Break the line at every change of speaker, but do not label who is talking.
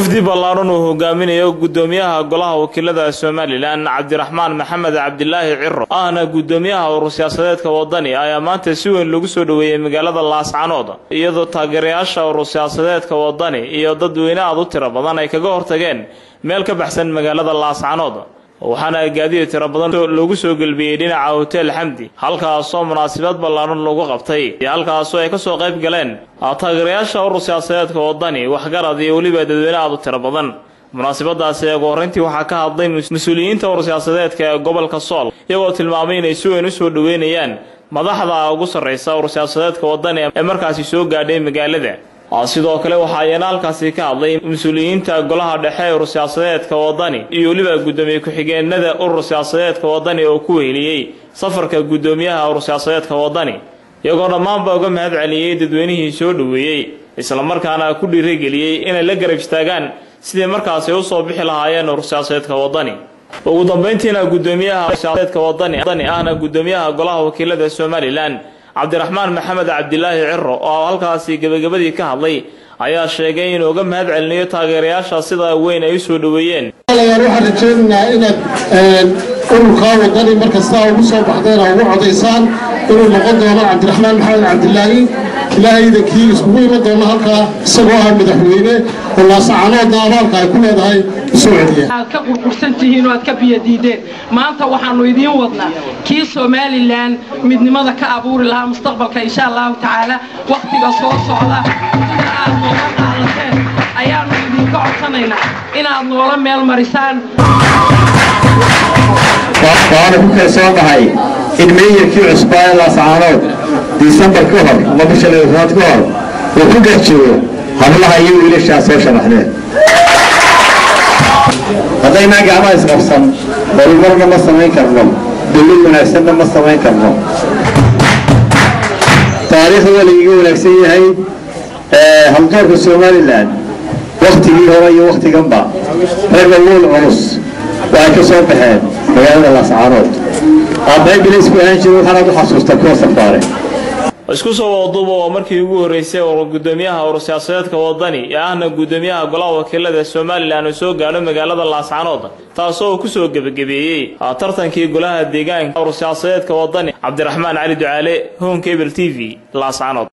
Wafdi ballaaran uu hogaaminayo gudoomiyaha golaha wakiilada Somaliland Cabdiraxmaan Maxamed Cabdilaahi Ciro, ahna gudoomiyaha urur siyaasadeedka Wadani, ayaa maanta si weyn lagu soo dhoweeyey magaalada Laascanood, iyadoo taageerayaasha urur siyaasadeedka Wadani iyo dadweyne aad u tiro badan ay kaga hortageen meel ka baxsan magaalada Laascanood. Waxaana gaadiid tiro badan loogu soo gelbiyey dhinaca Hotel Xamdi, halkaasoo munaasabad ballaaran lagu qabtay, halkaasoo ay kasoo qayb galeen taageerayaasha urur siyaasadeedka Wadani, waxgarad iyo weliba dadweyne aad u tiro badan. Munaasabadaasi ugu horreyntii waxaa ka hadlay mas-uuliyiinta urur siyaasadeedka ee gobolka Sool, iyagoo tilmaamay inay si weyn usoo dhoweynayaan madaxda ugu sarreysa urur siyaasadeedka Wadani ee markaasi soo gaadhay magaalada. Sidoo kale waxaa iyana halkaasi ka hadlay mas-uuliyiinta golaha dhexe ee urur siyaasadeedka Wadani iyo weliba guddoomiye ku-xigeenada urur siyaasadeedka Wadani oo ku weheliyey safarka guddoomiyaha urur siyaasadeedka Wadani, iyagoo dhammaanba uga mahad celiyey dadweynihii soo dhoweeyey, islamarkaana ku dhiirigeliyey inay la garab istaagaan sidii markaasi usoo bixi lahaayeen urur siyaasadeedka Wadani. Ugu dambeyntiina guddoomiyaha siyaasadeedka Wadani, ahna guddoomiyaha golaha wakiilada Somaliland Cabdiraxmaan Maxamed Cabdilaahi Ciro, oo halkaasi gebagabadii ka hadlay, ayaa sheegay inuu uga mahad celinayo taageerayaasha sida weyn ay usoo dhoweeyeen.
Waxaan rajaynaynaa inaad ururkaa Wadani markasta ugu soo baxdeen oo ugu codaysaan inuu noqon doono Cabdiraxmaan Maxamed Cabdilaahi. Ilaahay idankii iskugu iman doono halkaa isagoo ah madaxweyne oo Laasacanoodna abaalka ay ku leedahay usoo celiya.
Aad ka qurqursan tihiin oo aad ka biyadiideen, maanta waxaannu idiin wadnaa kii Somaliland midnimada ka abuuri lahaa mustaqbalka, insha Allahu tacaala, wakhtiga soo socda. Sida aad nooga qaadateen ayaannu idinka codsanaynaa inaad noola meel marisaan.
Waxaana ku kalsoonahay in meeyarkii cusbaa ee Laascaanood Disembar ka hor ama bisha 12aad ka hor uu ku dhex jiro hablaha iyo wiilashaa soo sharaxdeen. Haddaynaan gacmaha isqabsan, horumarna ma samayn karno, dawlad wanaagsanna ma samayn karno. Taariikhda waa lagaga wanaagsan yahay haldoorka Somaliland waktigii hore iyo waktiganba. Ragga wuul culus waxay ka soo baxeen magaalada Laascaanood. Aabbahay bilaysku ahaan jiray, waxaanaad u xasuustaa kuwa safaare.
Isku soo wadaduuba, waa markii ugu horreysay oo guddoomiyaha urur siyaasadeedka Wadani ee ahna guddoomiyaha golaha wakiilada Somaliland uu soo gaadho magaalada Laascanood, taasoo uu kusoo gebagabeeyey tartankii golaha deegaanka urur siyaasadeedka Wadani. Cabdiraxmaan Cali Ducaale, Horn Cable TV, Laascanood.